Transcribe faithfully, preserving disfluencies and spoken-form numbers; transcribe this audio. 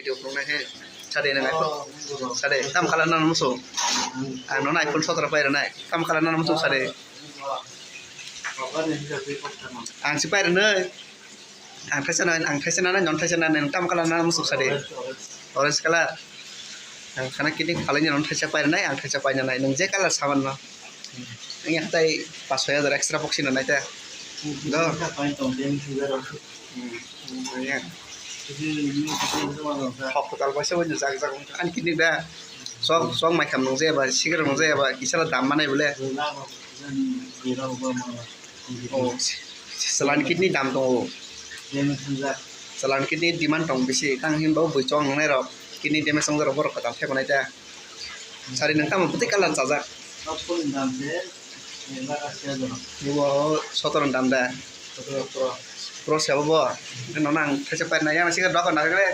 Video phunuknai khe sade nang iPhone. Sade, tam khalar nang musu. Ang nono iPhone sotoro pai rwnai. Tam khalar nang musu sade. Ang si pai rwnai. Ang thaisa nai, ang thaisa nai, non thaisa nai, tam khalar nang musu sade. Orange colour. Ang khana kidney phalai ni non thaisa pai rwnai, ang thaisa pai nai. Nung je colour saban no. Ang yang tai pas soi hajar extra box ni nai ta. Do. Hmm, iya. Hok total paisa bo jak jak ani kidney da. Sok, sok mai kham nung jaya ba, sigar nung jaya ba, kisa la dam manai bole. Oh, salan kidney dam tongo. Salan kidney demand tong bisi, tang hin bo bui chong nang nai rok. Kidney damage tong rok borok kwtal thai manai ta. Sari nung tamo bwtwi colour chajak. Ibo sotoro ni dam da. Pro se abo bo. Nono ang thaisa pai na yang sigar dokan na khe.